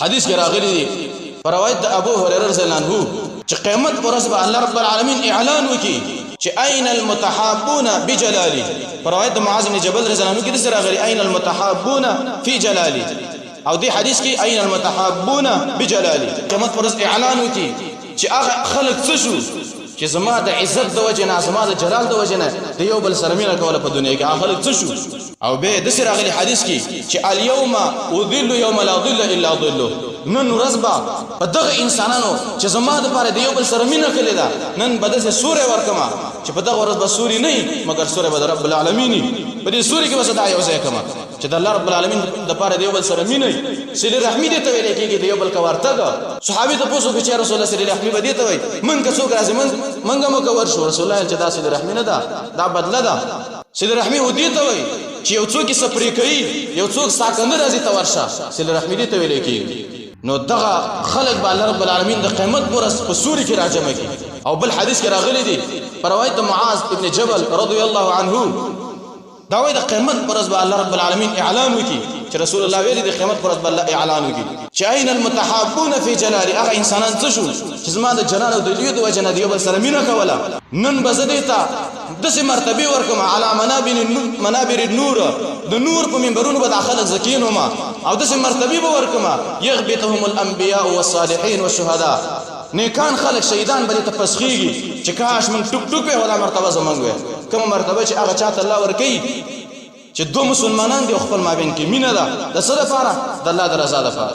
حدیث کې راغلي دي په روایت د ابو هريره رضی الله عنه چې قیامت پر ورځ به الله رب العالمین اعلان وکړي چې اين المتحابون بجلالي. په روایت د معاذ بن جبل رضی الله عنه کې داسې راغلي اين المتحابون في جلالي، او دې حدیث کې اين المتحابون بجلالي. قیامت پر ورځ اعلان وکړي چې هغه خلک څه شو چې زما د عزت د وجې نه، زما د جلال د وجې نه د یو بل سره مینه کوله په دنیا کې، هغه خلک څه شو؟ او بیا داسې راغلي حدیث کې چې الیوم اذل یوم لا ظل الا ظله، نن ورځ به په دغه انسانانو چې زما دپاره د یو بل سره مینه کړې ده، نن به داسې سوری ورکړم چې په دغه ورځ به سوري نه وي مګر سوری به د رب العالمین وي. په دې سوري کې به زه دا یو ځای کړم چې د الله رب العالمین دپاره د یو بل سره مینه وي. صله رحمي دې ته ویل کېږي د یو بل کوارتګ. صحابي ته پوښتنه وکړه چې رسول الله صله رحمي به دې ته وایي، مونږ که څوک راځي مونږ مو که ورشو؟ رسول الله چې دا صله رحمي نه ده، دا بدله ده. صله رحمي و دې ته وایي چې یو څوک یې سپرې کوي، یو څوک ستا که نه راځي ته ورشه، صله رحمي دې ته ویل کېږي. نو دغه خلک به الله رب العالمین د قیامت پر ورځ په سوري کې راجمع کړي. او بل حدیث کې راغلي دي په روایت د معاذ ابن جبل رضی الله عنه، دا وایي د قیامت پر ورځ به الله رب العالمین اعلان وکړي چې رسول الله ویلي د قیامت پر ورځ به الله اعلان وکړي چې اين المتحابون فی جلالي، هغه انسانان څه شو چې زما د جلال او د لوی د وجې نه د یو بل سره مینه کوله، نن به زه دې ته داسې مرتبې ورکړم علی منابر النور، د نور په منبرونو به دا خلک زه کښېنوم او داسې مرتبې به ورکړم یغبطهم الانبیاء والصالحین والشهداء، نیکان خلک شهیدان به دې ته پسخېږي چې کاش موږ ټوک ټوک وی خو دا مرتبه زموږ وی. کومه مرتبه چې هغه چاته الله ورکوي چې دوه مسلمانان دي او خپل مابین کې مینه ده، د څه دپاره؟ د الله د رضا دپاره.